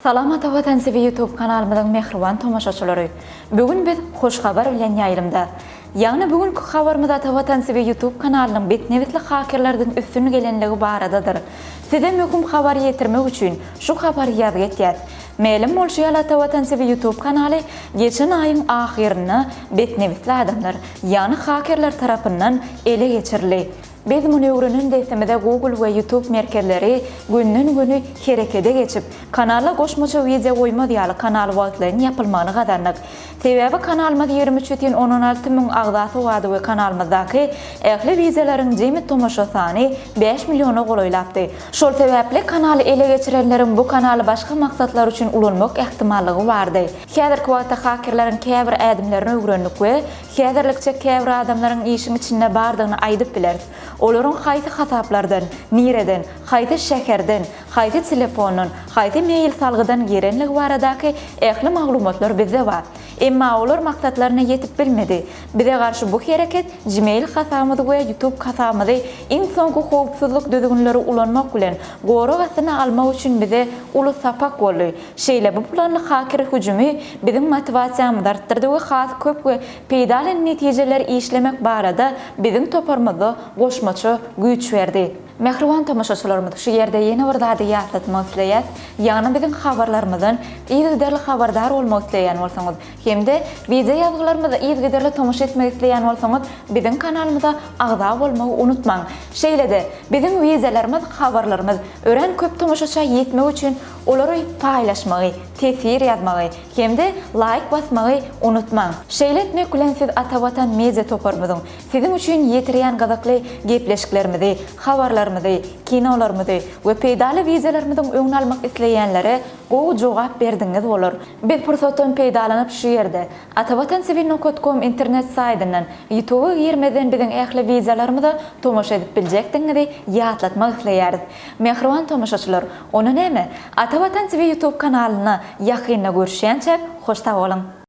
Salam Ata Watan TV YouTube kanalymyzyň mähriban tomaşaçylary! Bu gün biz hoş habar bilen ýaýlymda. Ýagny bu günki habarymyz Ata Watan TV YouTube kanalynyň betnebisli hakerlerden üstün gelenligi baradadyr. Size möhüm habary ýetirmek üçin şu habary ýazgy etýäs. Mälim bolşy ýaly Ata Watan TV YouTube kanaly geçen aýyň ahyrynda betnebisli adamlar, ýagny hakerler tarapyndan ele geçirildi. Biz muny öwrenen dessimize Google we YouTube merkezleri günden-güni herekede geçip, kanala goşmaça wideo goýmaz ýaly kanal wagtlaýyn ýapylmagyny gazandyk. Sebäbi kanalymyz 23 bütin ondan alty müň agzasy bardy we kanalymyzdaky ähli wideolaryň jemi tomaşa sany bäş milliona golaýlapdy. Şol sebäpli kanaly ele geçirenleriň bu kanaly başga maksatlar üçin ulanmak ähtimallygy bardy. Häzirki wagtda hakerleriň käbir ädimlerini öwrendik we Häzirlikçe käbir adamlaryň işiň içinde bardygyny aýdyp bileris. Olaryň haýsy hasaplardan, nireden, haýsy şäherden, haýsy telefondan, haýsy mail salgydan girenligi baradaky ähli maglumatlar bizde bar. Emma olar maksatlaryna ýetip bilmedi. Bize garşy bu hereket Gmail hasabymyzy we YouTube hasabymyzy iň soňky howpsuzlyk düzgünleri ulanmak bilen gorag astyna almak üçin bize uly sapak boldy. Şeýle bu planly haker hüjümi biziň motiwasiýamyzy artdyrdy we has köp we peýdaly netijeler işlemek barada biziň toparymyzda goşmaça güýç berdi. Mähriban tomaşaçylarymyz şu ýerde ýene bir zady ýatlatmak isleýäs, ýagny biziň habarlarymyzdan yzygiderli habardar bolmak isleýän bolsaňyz hem-de wideo ýazgylarymyza yzygiderli tomaşa etmek isleýän bolsaňyz biziň kanalymyza agza bolmagy unutmaň. Şeýle-de biziň wideolarymyz habarlarymyz örän köp tomaşaça ýetmegi üçin Olary paýlaşmagy, teswir ýazmagy hem-de laýk basmagy unutmaň! Şeýle etmek bilen siz Ata Watan Media toparymyzyň siziň üçin ýetirýän gyzykly gepleşiklerimizi, habarlarymyzy, kinolarymyzy we peýdaly wideolarymyzyň öňüni almak isleýänlere gowy jogap berdigiňiz bolar. Biz pursatdan peýdalanyp şu ýerde Atavatan TV nokat kom internet saýdyndan Ýutuba girmezden biziň ähli wideolarymyza tomaşa edip biljekdigiňizi ýatlatmak isleýäris. Mähriban tomaşaçylar, onda näme, Ata Watan TV Youtube kanalynda ýakynda görüşýänçäk, hoş sag boluň!